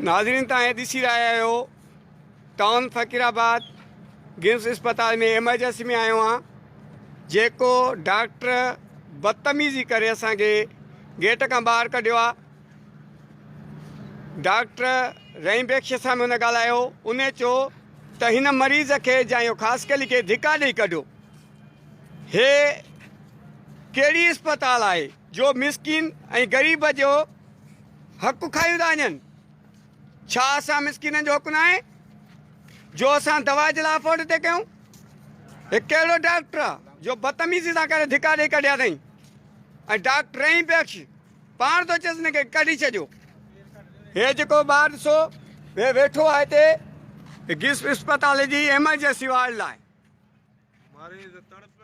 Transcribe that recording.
ناظرين توهان هي ڏسي رهيا آهيو ٽائون فقير آباد گمس اسپتال ۾ ايمرجنسي ۾ آيو آهيان جيڪو ڊاڪٽر بدتميزي ڪري اسان کي گيٽ کان ٻاهر ڪڍيو آهي ڊاڪٽر رحيم بخش سان به هن ڳالهايو ان چيو ته هن مريض کي جا اهو خاصخيلي کي ڌڪا ڏئي ڪڍيو هي ڪهڙي اسپتال آهي جو مسڪين ۽ غريب جو حق کايون ٿا وڃن. ڇا اسان مسڪينن جو حق ناهي جو اسان دوا جي لاء افورڊ ٿي ڪيون؟ هي ڪهڙو ڊاڪٽر آ جو بدتميزي سان ڪري ڌڪا ڏئي ڪڍيا اٿئي ۽ ڊاڪٽر رحيم بخش پاڻ ٿو چيس هن کي ڪڍي ڇڏيو. هي جيڪو ٻار ڏسو هي ويٺو آهي هتي گس اسپتال جي ايمرجنسي وارڊ لاء. مريض تڙپي.